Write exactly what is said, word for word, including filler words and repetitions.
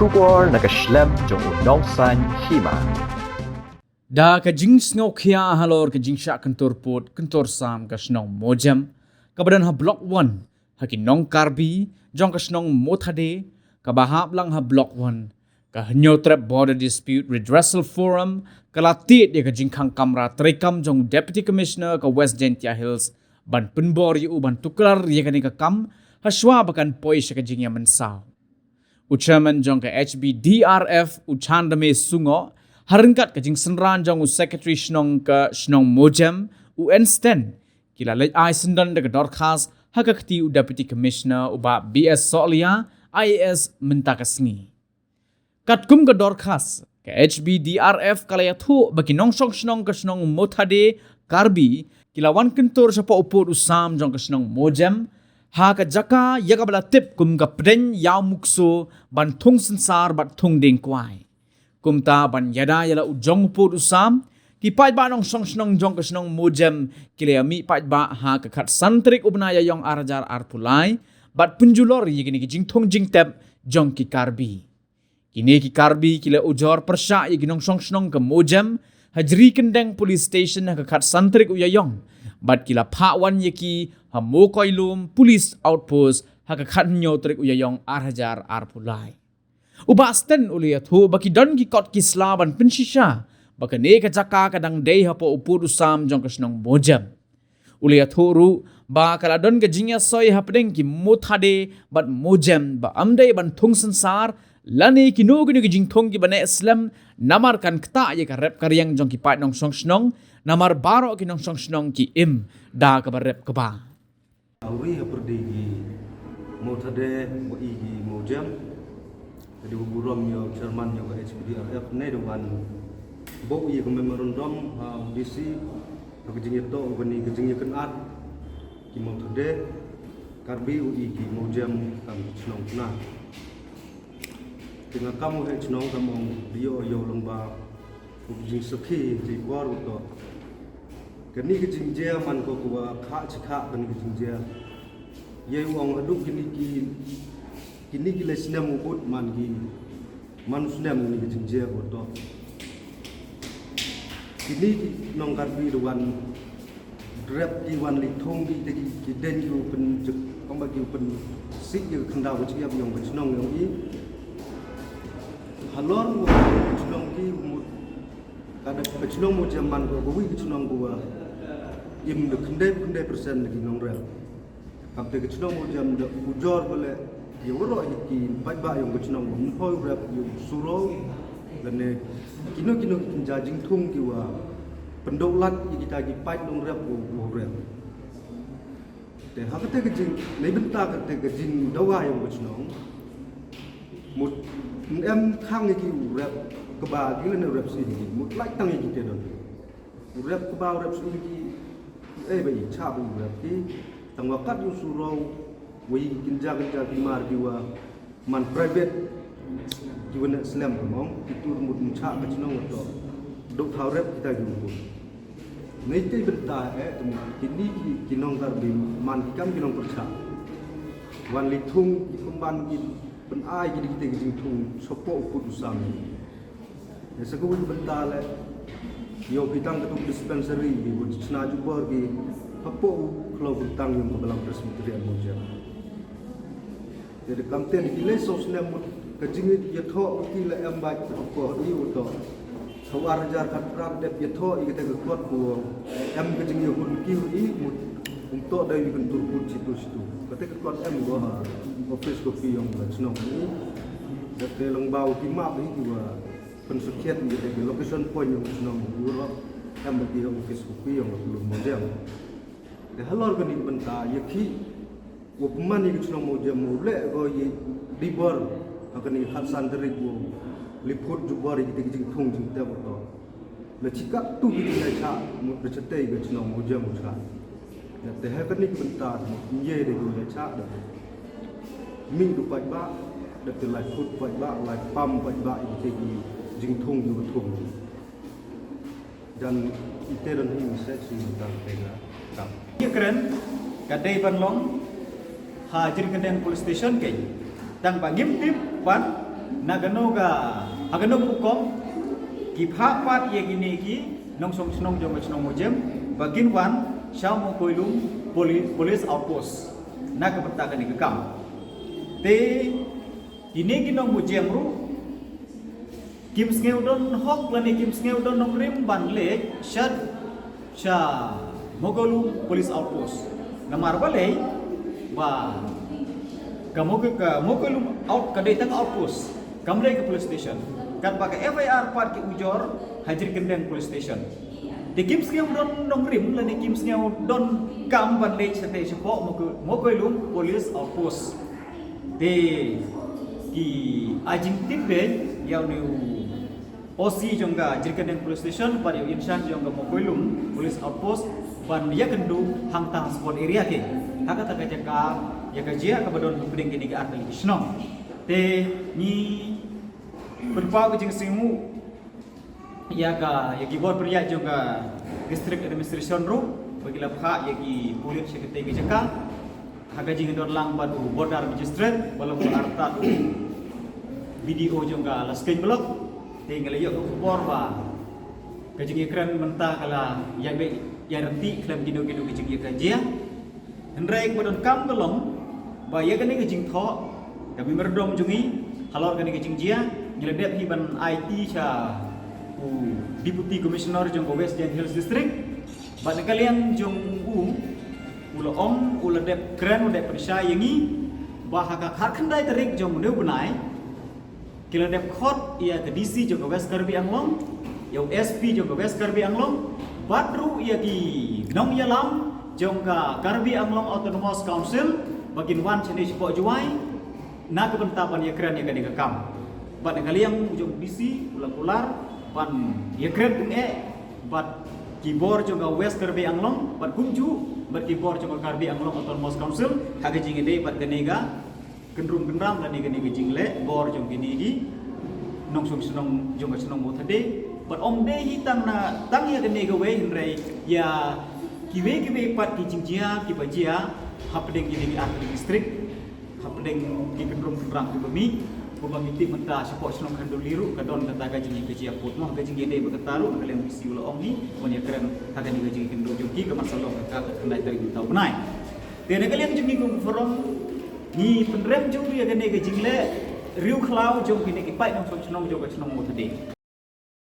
Khubor na ka shlem jong u nongsaiñ hima. Da ka jingsngewkhia halor ka jingshah kyntur pud kyntur sam ka shnong Mojem, kaba don ha Block One, ha ki nong Karbi jong ka shnong Mothade, kaba hap lang ha Block One, ka Hynñiewtrep Border Dispute Redressal Forum ka la tied ïa ka jingkhang kamra treikam jong Deputy Commissioner ka West Jaintia Hills ban pynbor ïa u ban tuklar ïa kane ka kam, ha shuwa ba kan poi sha ka jingïamynsaw. U chairman jong ka H B D R F, u Chandame Sungo, ha ryngkat ka jingsynran jong u secretary shnong ka shnong Mojem, u Ensten, ki la leit ai syndon da ka dorkhas ha ka kti u Deputy Commissioner, u Bah B S Sohliya, I A S, mynta ka sngi. Katkum ka dorkhas, ka H B D R F ka la ïathuh ba ki nongshong shnong ka shnong Mothade Karbi ki la wan kyntur shapoh u pud u sam jong ka shnong Mojem, ha ka jaka ïa kaba la tip kum ka Pdeng Ïawmukso, ban thung synsar bad thung dieng kwai. Kumta ban ïada ïa la u jong u pud u sam, ki paidbah nongshong shnong jong ka shnong Mojem ki la ïamih paidbah ha ka khatsan tarik u bnai Ïaïong ar hajar arphew lai, bad pynjulor ïa kine ki jingthung jingtep jong ki Karbi. Kine ki Karbi ki la ujor pyrshah ïa ki nongshong shnong ka Mojem ha Jri Kyndeng Police Station ha ka khatsan tarik u Ïaïong, bad ki la phah wan ïa ki ha Mokoilum Police Outpost ha ka khathynñiew tarik u Ïaïong ar hajar arphew lai. U Bah Sten u la ïathuh ba ki don ki kot ki sla ban pynshisha ba kane ka jaka ka dang dei hapoh u pud u sam jong ka shnong Mojem. U la ïathuh ruh ba ka la don ka jingïasoi hapdeng ki Mothade bad Mojem ba ym dei ban thung synsar lane kino kino ki jingthung kiba neh slem, namar kan ktah ïa ka rep ka riang jong ki paid nongshong shnong, namar baroh ki nongshong shnong ki im da kaba rep kaba. Auri ha pyrdi ki Mothade wa i ki Mojem. Ka dei u burom ïa u chairman ïa ka H B D R F ne da wan buh ïa ka memorandum ha u D C ha ka jingïatoh kane ka jingïakynad ki Mothade Karbi u i ki Mojem kam ki chnong kna. Te nga kam u heh chnong kam ong dei ïoh ïoh lang ba u jingsakhi te por u to. Kane ka jingjia man ko kuwa kha chi kha kane ka jingjia. Ïa u ong haduh kine ki kine ki lai snem u bud man ki man u snem kane ka jingjia ko to. Kine ki nong Karbi da wan rep ki wan leit thung ki te ki deng ki u pynjek ong ba ki u pynsih ki khyndaw ka jingïap ïong ka chnong ïong i. Halor u chnong ki u mut ka da ka chnong Mojem man ko ka wi ka chnong kuwa im da khyndai khyndai persen da ki nong rep. Kam te ka chnong Mojem da ujor ba leh ïa waroh ïa ki paidbah ïong ka chnong ba mynhoi rep ïa u surok lane kino kino ki kynja jingthung kiwa pyndoh lad ïa kita ki paid nong rep u rep. Te ha kata ka jing nei bynta kata ka jingdawa ïong ka chnong mut em khang ïa ki u rep kaba ki lane rep sih ki mut lait tang ïa ki te don. U rep kba u rep sngewthuh ki, eh, ba i chah ba u rep ki, tang wa kat u surok, wa i kynja kynja ki mar ki wa man private, ki wa neh slem ka mong, ki tur mut mynchah ka chnong wa to. Dok thaw rep kita ki u. Nei te bynta, eh, te mut kini ki, ki nong Karbi, man ki kam ki nong pyrchah. Wan leit thung, ki pynban ki, pynai ki dei kita ki jingthung, shapoh u pud u sam. Ïa sa kawei ka bynta leh, ïoh phi tang katu dispensary, ki wa shna jubor ki, hapoh u khlaw kyntang ïong ka Balang Presbyterian Mojem. Ïa da kam ten, ki leh saw snem mut, ka jingïathoh ki la em bad, hapoh i u to. Saw ar hajar khatphra dep ïathoh, i kata ka kot ko, em ka jingïahun ki u i mut, um to da i kyntur pud situ situ. Kata ka kot em ko ha, office copy ïong ka chnong i. Da te long ba u ki map i ki wa, pynsukhiat ïa ki location point ïong ka chnong u ro em ba ki office copy ïong ka Pulun Mojem. Te halor kani ka bynta ïa ki wa pynman ïa ka chnong Mojem u leh ko ïa dibor ha kani ka khatsan tarik u liput jubor ïa ki jingthung jingtep u to. La chikat tu ki jingïacha mut da chatei ka chnong Mojem u cha. Ïa te ha kani ka bynta mut ïa da ki ïacha da. Mih du paidbah, da te lai phut paidbah, lai pam paidbah, ïa te ki jingthung, ïa thung. Dan ite don hi message hi tang te nga kam. Ïa kren, ka dei ban long, ha Jri Kyndeng Police Station kei. Tang ba ngim tip ban, Na kano ka, ha kano ka rukom ki phah pat ïa kine ki nongshong shnong jong ka shnong Mawjem ba kin wan sha Mawkoilum Poli-, Police Outpost na ka bynta kane ka kam. Te kine ki nong Mawjem ruh kim sngew don hok lane kim sngew don nongrim ban leit sha sha Mawkoilum Police Outpost. Namar balei? Ba ka Mawkoilum out ka dei tang outpost, kam dei ka police station. Katba ka F I R pat ki ujor ha Jyrkendeng Police Station. Te kim sngew don nongrim lane kim sngew don kam ban leit shatei shapoh Mawkoilum Police Outpost. Te ki ai jingtip beit ïa une u O C jong ka Jyrkendeng Police Station bad ïa u in-charge jong ka Mawkoilum Police Outpost ban ïakynduh hangta ha spot area kein ha kata ka jaka ïa ka jia kaba don hapdeng kine ki artylli ki shnong. Te ngi pynpaw ka jingsngewnguh ïa ka, ïa ki bor pynïaid jong ka District Administration ruh ba ki la phah ïa ki pulit sha katei ka jaka ha ka jingïadon lang bad u Border Magistrate bad la artat u B D O jong ka Laskeiñ Block. Te ngi la ïoh ka khubor ba ka jingïakren mynta ka la ïa beh ïa ryntih khlem kino kino ka jingïakajia. Hynrei kaba donkam ka long ba ïa kane ka jingthoh ka memorandum jong ngi halor kane ka jingjia ngi la dep hi ban aiti sha u Deputy Commissioner jong ka West Jaintia Hills District. Bad na ka liang jong u, u la ong, u la dep kren, u la dep pynshai ïa ngi ba ha ka khatkhyndai tarik jong une u bnai ki la dep khot ïa ka D C jong ka West Karbi Anglong, ïa u S P jong ka West Karbi Anglong bad ruh ïa ki nongïalam jong ka Karbi Anglong Autonomous Council ba kin wan shane shapoh Jowai na ka bynta ban ïakren ïa kane ka kam. Bad na ka liang u jong u D C u la kular ban ïakren tyngeh bad ki bor jong ka West Karbi Anglong bad kumjuh bad ki bor jong ka Karbi Anglong Autonomous Council ha ka jingïadei bad kane ka kynrum kynram lane kane ka jingleh bor jong kine ki nongshong shnong jong ka shnong Mawthade. Bad ym dei hi tang na tang ïa kane kawei hynrei ïa kiwei kiwei pat ki jingjia kiba jia hapdeng kine ki artylli ki district hapdeng ki kynrum kynram kiba mih. Kumba ngi tip mynta shapoh shnong Khanduli ruh ka don kata ka jingïakajia pud mo, ka jingïadei bad kata ruh na ka liang u D C u la ong hi ban ïakren ha kane ka jingïakynduh jong ki ka marsa long ka khatkhyndai tarik mynta u bnai. Te na ka liang jong ngi kum ka forum ngi pynrem jur ïa kane ka jingleh riewkhlaw jong kine ki paid nongshong shnong jong ka shnong Mawthade.